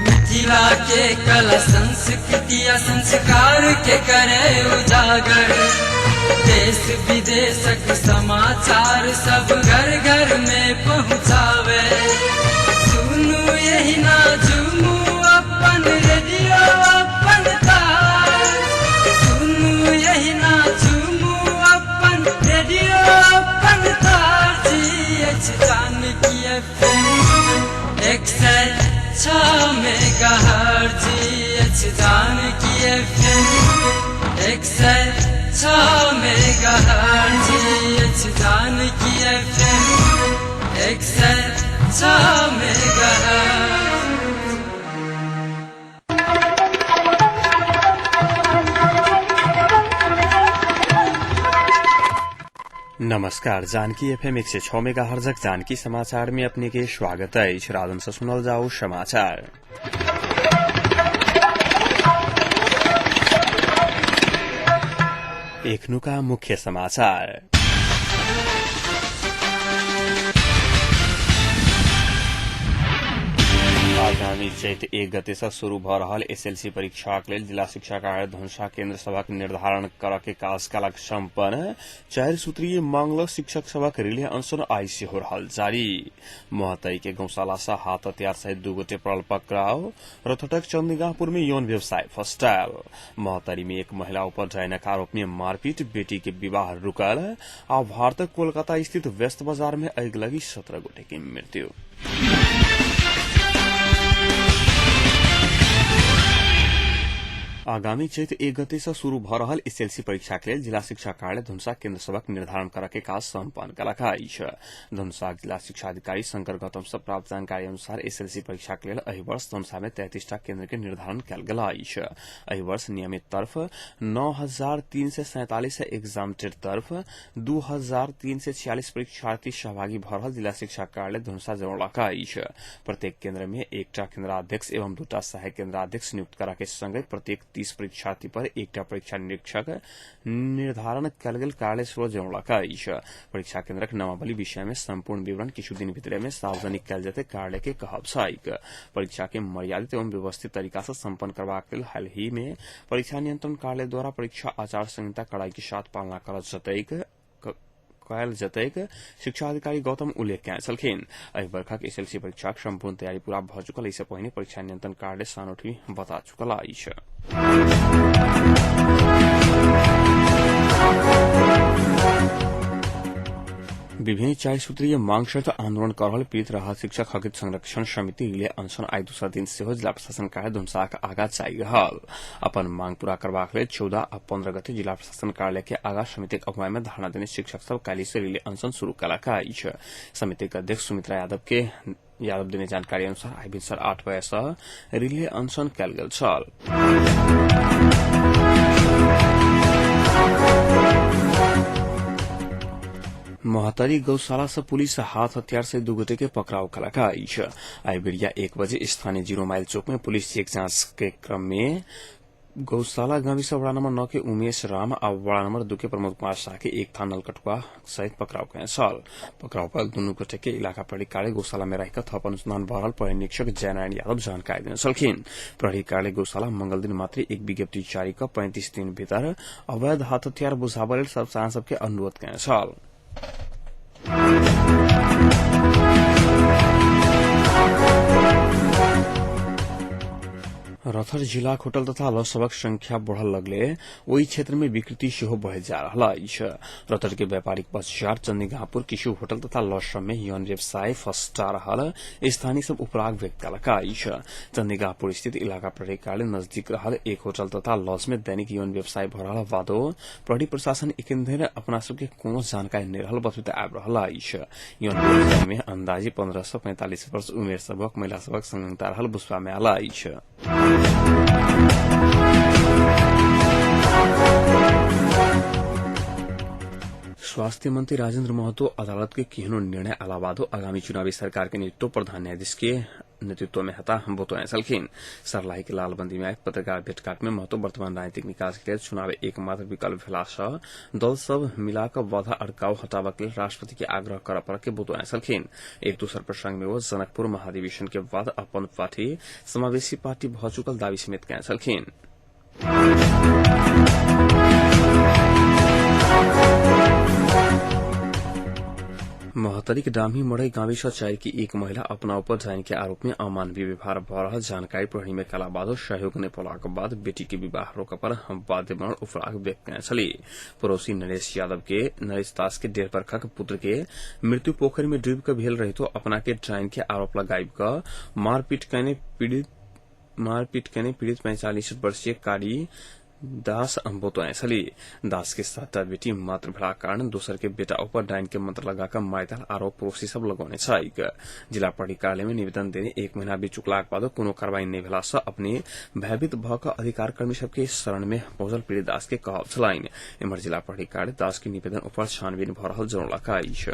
Mithila के कला संस्कृति आ संस्कार के करे उजागर। देश विदेशक समाचार सब घर घर में पहुँचावे। सुनू यही ना झूमू अपन रेडियो अपन तार। सुनू यही ना झूमू अपन रेडियो अपन तार। जी अछि जानकी एफ.एम. 106 मेगाहर्ट्ज। अछि जानकी एफ.एम. 106 मेगाहर्ट्ज। अछि जानकी एफ.एम. 106 मेगाहर्ट्ज। नमस्कार, जानकी एफएम 106 मेगा हर्जक जानकी समाचार में अपने के स्वागत अछि। राजन से सुनल जाओ समाचार। एखनुका मुख्य समाचार। आगामी चैत 1 गते से शुरू भ रहल एसएलसी परीक्षाक लेल जिला शिक्षा कार्यालय धनुषा केंद्र सभक निर्धारण करऽ के काज कलक सम्पन्न। 4 सूत्रीय मांग ल शिक्षक सभक रिले अनशन आइ सेहो रहल जारी। महतई के गौशाला से हाथ हथियार सहित 2 गोटे पड़ल पकड़ाव। रथटक चंदगापुर में यौन व्यवसाय फस्टायल। महतरी में एक महिला ऊपर डायनक आरोप में मारपीट, बेटी के विवाह रुकल। आ भारतक कोलकाता स्थित व्यस्त बाजार में आगि लगी 17 गोटे की मृत्यु। आगामी चैत 1 गते से शुरू भ रहल एसएलसी परीक्षा के लेल जिला शिक्षा कार्यालय धनुषा केंद्र सभक निर्धारण करऽ के काज सम्पन्न कलक अछि। धनुषा जिला शिक्षा अधिकारी शंकर गौतम से प्राप्त जानकारी अनुसार एसएलसी परीक्षा के लेल एहि वर्ष धनुषा में 33 टा केंद्र के निर्धारण कयल गेल अछि। एहि वर्ष नियमित तरफ 9,347 एग्जाम तरफ 2,346 परीक्षार्थी सहभागी भ रहल जिला शिक्षा कार्यालय धनुषा जनौलक अछि। प्रत्येक केंद्र में एकटा केंद्राध्यक्ष एवं 2टा सहायक केंद्राध्यक्ष नियुक्त करा के संगे प्रत्येक 30 परीक्षार्थी पर एकटा परीक्षा निरीक्षक निर्धारण कयल गेल कार्यालय स्रोत जनौलक अछि। परीक्षा केंद्रक नामावली विषय में संपूर्ण विवरण किछु दिन भीतरे में सार्वजनिक कयल जेतै कार्यालय के कहब छैक। परीक्षा के मर्यादित एवं व्यवस्थित तरीका से सम्पन्न करबाक लेल हाल ही में परीक्षा नियंत्रण कार्यालय द्वारा परीक्षा आचार संहिता कड़ाई के साथ पालना करल जेतैक कयल जेतैक शिक्षा अधिकारी गौतम उल्लेख कयने छलखिन। एहि बरखक एसएलसी परीक्षाक संपूर्ण तैयारी पूरा भ चुकल एहिसँ पहिने परीक्षा नियंत्रण कार्यालय सानोठी बता चुकल अछि। विभिन्न 4 सूत्रीय मांग सहित आंदोलन कर रहल पीड़ित राहत शिक्षक हकित संरक्षण समिति रिले अनशन आइ दोसर दिन सेहो जिला प्रशासन कार्यालय धनुषाक आगा जारी रहल। अपन मांग पूरा करबाक लेल 14 आ 15 गते जिला प्रशासन कार्यालय के आगा समितिक अगुवाई में धरना देने शिक्षक सब काल्हि से रिले अनशन शुरू कलक अछि। समितिक अध्यक्ष सुमित्रा यादव देने जानकारी अनुसार आइ भिनसर 8 बजे से रिले अनशन कयल गेल छल। महतरी गौशाला से पुलिस हाथ हथियार से 2 गोटे के पकड़ाव कलक अछि। आइ बेरिया 1 बजे स्थानीय 0 माइल चौक में पुलिस चेक जांच के क्रम में गौशाला गाविस वडा नम्बर 9 के उमेश राम आ वडा नम्बर 2 के प्रमोद कुमार शाह के एक थान नलकटुआ सहित पकड़ाव कयने छल। पकड़ाव पर दुनू गोटे के इलाका प्रहरी कार्यालय गौशाला में राखि थप अनुसंधान भऽ रहल प्रहरी निरीक्षक जयनारायण यादव जानकारी देने छलखिन। प्रहरी कार्यालय गौशाला मंगल दिन मात्र एक विज्ञप्ति जारी क 35 दिन भीतर अवैध हाथ हथियार बुझाबय लेल सब सबके अनुरोध कयने छल। रथर जिलाक होटल तथा लॉज सभक संख्या बढ़ल लगले ओहि क्षेत्र में विकृति सेहो बढ़ैत जा रहल अछि। रथर के व्यापारिक बाजार चंदीगापुर किछु होटल तथा लॉज सब में यौन व्यवसाय फस्टा रहल स्थानीय सब उपराग व्यक्त कलक अछि। चंदीगापुर स्थित इलाका प्रहरी कार्यालय नजदीक रहल एक होटल तथा लॉज में दैनिक यौन व्यवसाय भ रहल बादो प्रहरी प्रशासन एखन धरि अपना सबके कोनो जानकारी नहि रहल बतबैत आबि रहल अछि। यौन व्यवसाय में अंदाजे 15 से 45 वर्ष उमेर सबक महिला सबक संलग्नता रहल बुझबा में आयल अछि। स्वास्थ्य मंत्री राजेंद्र महतो अदालत के केहनो निर्णय अलावादो आगामी चुनावी सरकार के नेतृत्व प्रधान न्यायाधीश के नेतृत्व में हता बतौने छलखिन। सरलाही के लालबंदी में आयल पत्रकार भेंटघाट में महतो वर्तमान राजनीतिक निकास के लेल चुनाव एकमात्र विकल्प भेला सँ दल सब मिलाकऽ बाधा अड़काव हटाबऽ के लेल राष्ट्रपति के आग्रह करऽ पड़ऽ के बतौने छलखिन। एक दोसर प्रसंग में ओ जनकपुर महाधिवेशन के बाद अपन पार्टी समावेशी पार्टी भऽ चुकल दावी समेत कयने छलखिन। महोत्तरीक डामी मड़ई गाविस चारि की एक महिला अपना ऊपर डाइन के आरोप में अमानवीय व्यवहार भऽ रहल जानकारी प्रहरी में कला बादो सहयोग नहि पौलाक बाद बेटी के विवाह रोकऽ पर बाध्य बनल उफराक व्यक्त कयने छली। पड़ोसी नरेश यादव के नरेश दास के 1.5 बरखक पुत्र के मृत्यु पोखरि में डूबि कऽ भेल रहितो अपना के डाइन के आरोप लगाबि कऽ मारपीट कयने पीड़ित 45 वर्षीय कारी दास बतौने छली। दास के 7टा बेटी मात्र भेलाक कारण दोसर के बेटा ऊपर डाइन के मंत्र लगाकऽ मारिताल आरोप पड़ोसी सब लगौने छैक। जिला प्रहरी कार्यालय में निवेदन देने 1 महीना बीत चुकलाक बादो कोनो कार्रवाई नहि भेला सँ अपने भयभीत भऽ कऽ अधिकार कर्मी सबके शरण में पहुंचल पीड़ित दास के कहब छलनि। एम्हर जिला प्रहरी कार्यालय दास के निवेदन ऊपर छानबीन भऽ रहल जनौलक अछि।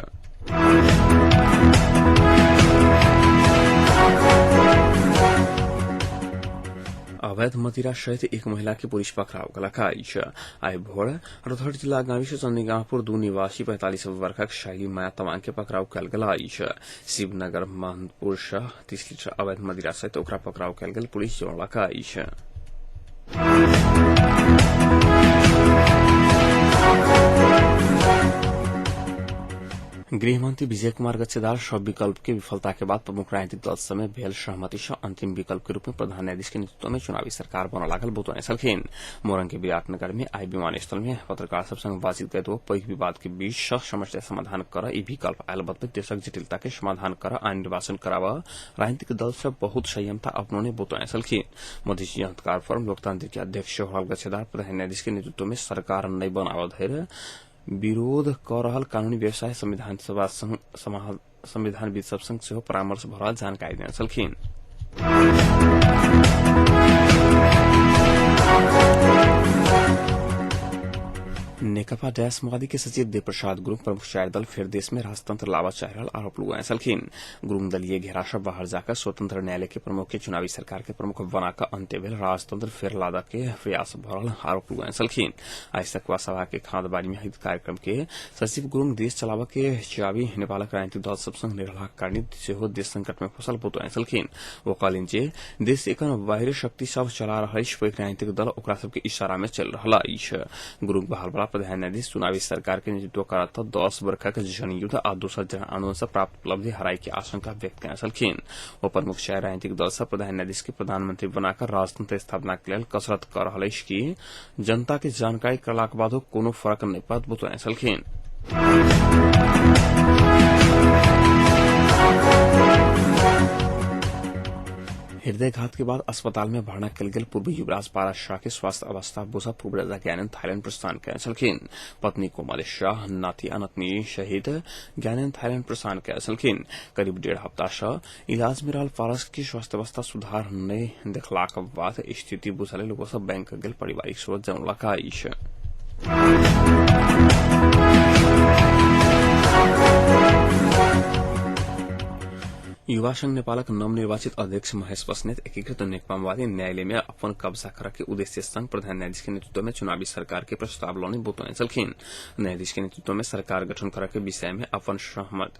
अवैध मदिरा सहित एक महिला के पुलिस पकड़ाव कयलक अछि। आइ भोर रौतहट जिला गामी चंदीगाहपुर 2 निवासी 45 वर्षक शैली माया तमांग के पकड़ाव कयल गेल अछि। शिवनगर महमदपुर सँ 30 लीटर अवैध मदिरा सहित ओकरा पकड़ाव कयल गेल पुलिस जनौलक अछि। गृहमंत्री विजय कुमार गच्छेदार सब विकल्प के विफलता के बाद प्रमुख राजनीतिक दल समय भेल सहमति सँ अंतिम विकल्प के रूप में प्रधान न्यायाधीश के नेतृत्व में चुनावी सरकार बनऽ लागल बतौने छलखिन। मोरंग के विराटनगर में आइ विमानस्थल में पत्रकार सब संग बातचीत करैत ओ पैघ विवाद के बीच सँ समस्या समाधान करऽ ई विकल्प आयल बतबैत देशक जटिलता के समाधान करऽ आ निर्वाचन कराबऽ राजनीतिक दल सब बहुत संयमता अपनौने बतौने छलखिन। मधेसी जनअधिकार फोरम लोकतांत्रिक के अध्यक्ष होरल गच्छेदार प्रधान न्यायाधीश के नेतृत्व में सरकार नहि बनाबऽ धरि विरोध कऽ रहल कानूनी व्यवसाय संविधान सभा संविधानविद सब संग सेहो परामर्श भऽ रहल जानकारी देने छलखिन। नेकपा डैश माओवादी के सचिव देवप्रसाद गुरूङ प्रमुख चारि दल फेर देश में राजतंत्र लाबऽ चाहि रहल आरोप लगौने छलखिन। गुरूङ दलीय घेरा सँ बाहर जाकऽ स्वतंत्र न्यायालय के प्रमुख के चुनावी सरकार के प्रमुख बनाकऽ अंत्य भेल राजतंत्र फेर लादऽ के प्रयास भऽ रहल आरोप लगौने छलखिन। आइ सखुआ सभा के खादबाड़ी में आयोजित कार्यक्रम के सचिव गुरूङ देश चलाबऽ के चाबी नेपालक राजनीतिक दल सब संग नहि रहलाक कारण सेहो देश संकट में फंसल बतौने छलखिन। ओ कहलनि जे देश एखन बाहरी शक्ति सब चला रहल अछि, पैघ राजनीतिक दल ओकरा सबके इशारा में चलि रहल अछि। गुरूङ बहाल बला प्रधान न्यायाधीश चुनावी सरकार के नेतृत्व करत 10 बरखक जनयुद्ध आ दोसर जन आंदोलन सँ प्राप्त उपलब्धि हराई के आशंका व्यक्त कयने छलखिन। ओ प्रमुख चारि राजनीतिक दल सब प्रधान न्यायाधीश के प्रधानमंत्री बनाकऽ राजतंत्र स्थापना के लेल कसरत कऽ रहल अछि कि जनता के जानकारी करलाक बादो कोनो फर्क नहि पड़त बतौने छलखिन। हृदयघात के बाद अस्पताल में भर्ना कयल गेल पूर्व युवराज पारस शाह के स्वास्थ्य अवस्था बुझा पूर्व राजा ज्ञानेन्द्र थाईलैंड प्रस्थान कयने छलखिन। पत्नी कोमल शाह, नाति आ नतनी सहित ज्ञानेन्द्र थाईलैंड प्रस्थान कयने छलखिन। करीब 1.5 हफ्ता सँ इलाज में रहल पारस के स्वास्थ्य अवस्था सुधार नहि देखलाक बाद स्थिति बुझल लेल ओ सब बैंक गेल पारिवारिक स्रोत जनौलक अछि। युवा संघ नेपालक नवनिर्वाचित अध्यक्ष महेश बस्नेत एकीकृत नेकपा माओवादी न्यायालय में अपन कब्जा करऽ के उद्देश्य संग प्रधान न्यायाधीश के नेतृत्व में चुनावी सरकार के प्रस्ताव लौने बतौने छलखिन। न्यायाधीश के नेतृत्व में सरकार गठन करऽ के विषय में अपन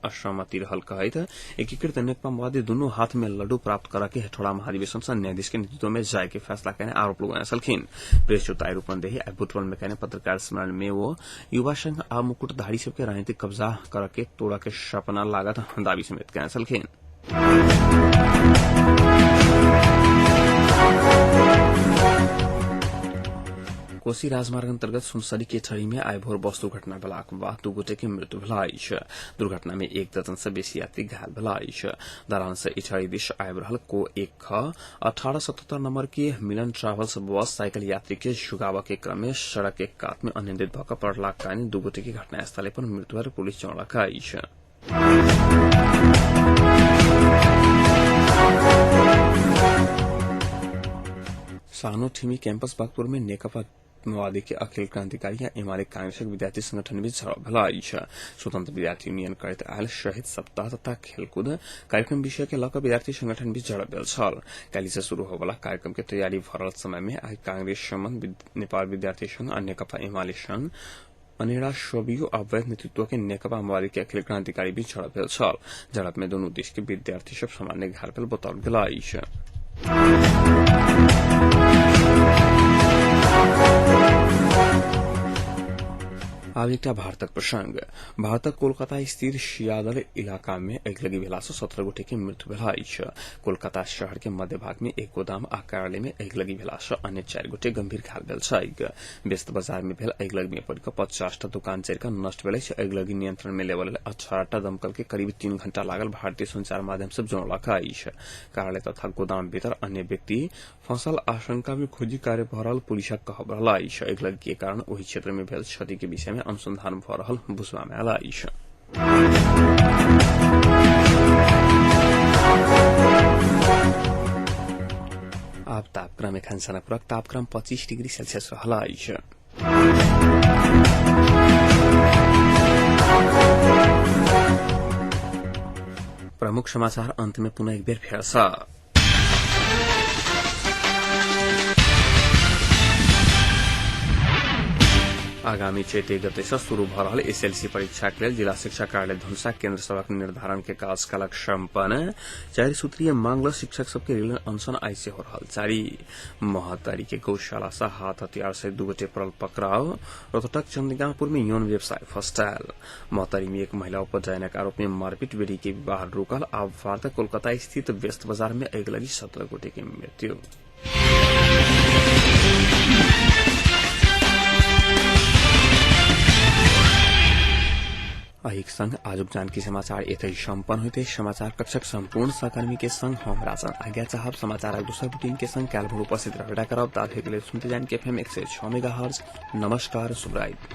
असहमति रहल कहैत एकीकृत नेकपा माओवादी दुनू हाथ में लड्डू प्राप्त करऽ के हेठौड़ा महाधिवेशन सँ न्यायाधीश के नेतृत्व में जाय के फैसला कयने आरोप लगौने छलखिन। प्रेस चौताई रूपन्देही आइ बुटवल में कयने पत्रकार सम्मेलन में ओ युवा संघ आ मुकुटधारी सबके राजनीतिक कब्जा करऽ के तोड़ऽ के सपना लागत दावी समेत कयने छलखिन। कोशी राजमार्ग अंतर्गत सुनसरी के ठरी में आइ भोर बस दुर्घटना भेलाक बाद 2 गोटे के मृत्यु भेला अछि। दुर्घटना में 1 दर्जन से बेसी यात्री घायल भेला अछि। धरान से इटहरी दिश आबि रहल को 1 ख 1877 नंबर के मिलन ट्राभल्स बस साइकिल यात्री के झुकाबऽ के क्रम में सड़क के कात में अनियंत्रित भऽ कऽ पड़लाक कारण 2 गोटे के घटनास्थले पर मृत्यु भेल पुलिस जनौलक अछि। सानो ठिमी कैंपस बागपुर में नेकपा माओवादी के अखिल क्रांतिकारी या एमाले कांग्रेसक विद्यार्थी संगठन बीच झड़प भेल अछि। स्वतंत्र विद्यार्थी यूनियन करैत आयल शहीद सप्ताह तथा खेलकूद कार्यक्रम विषय के लऽ कऽ विद्यार्थी संगठन बीच झड़प भेल छल। काल्हि से शुरू होवला कार्यक्रम के तैयारी भरल समय में आई कांग्रेस संबंध नेपाल विद्यार्थी संघ आ नेकपा एमाले संघ अनेरा सोबियो अवैध नेतृत्व के नेकपा माओवादी के अखिल क्रांतिकारी बीच झड़प भेल छल। झड़प में दुनू देश के विद्यार्थी सब सामान्य घायल भेल बताओल गेल अछि। आब एकटा भारतक प्रसंग। भारतक कोलकाता स्थित शियादल इलाका में अगिलगी भेला सँ 17 गोटे के मृत्यु भेल अछि। कोलकाता शहर के मध्य भाग में एक गोदाम आ कार्यालय में अगिलगी भेला सँ अन्य 4 गोटे गंभीर घायल भेल छैक। व्यस्त बाजार में भेल अगिलगी में पड़ि कऽ 50 टा दुकान जरि कऽ नष्ट भेल अछि। अगिलगी नियंत्रण में लेबऽ लेल 18 टा दमकल के करीब 3 घंटा लागल भारतीय संचार माध्यम सब जनौलक अछि। कार्यालय तथा गोदाम भीतर अन्य व्यक्ति फंसल आशंका में खोजी कार्य भऽ रहल पुलिसक कहब रहल अछि। अगिलगी के कारण ओहि क्षेत्र में भेल क्षति के विषय में अनुसंधान भऽ रहल बुझबा में आयल अछि। आब तापक्रम। एखन सनपुरक तापक्रम 25 डिग्री सेल्सियस रहल अछि। प्रमुख समाचार अंत में पुनः एक बेर फेर सँ। आगामी चैते गते से शुरू भऽ रहल एसएलसी परीक्षा के लेल जिला शिक्षा कार्यालय धनुषा केंद्र सभक निर्धारण के काज कलक सम्पन्न। 4 सूत्रीय मांग ल शिक्षक सबके रिले अनशन आइ से हो रहल जारी। महोत्तरी के गौशाला से हाथ हथियार से 2 गोटे पड़ल पकड़ाव। रोहतक चंदिकापुर में यौन व्यवसाय फस्टायल। महोत्तरी में एक महिला उपजनक आरोप में मारपीट बेटी के विवाह रोकल। आब भारतक कोलकाता स्थित व्यस्त बाजार में अगिलगी 17 गोटे के मृत्यु। एहिक संग आजुक जानकी समाचार एतहि सम्पन्न होते। समाचार कक्षक संपूर्ण सहकर्मी के संग हम राजन आज्ञा चाहब। समाचारक दोसर बुलेटिन के संग काल्हि भोर उपस्थित रहबे करब। ताधरि के लेल सुनते जानकी एफएम 106 मेगाहर्ट्ज। नमस्कार, शुभरात्रि।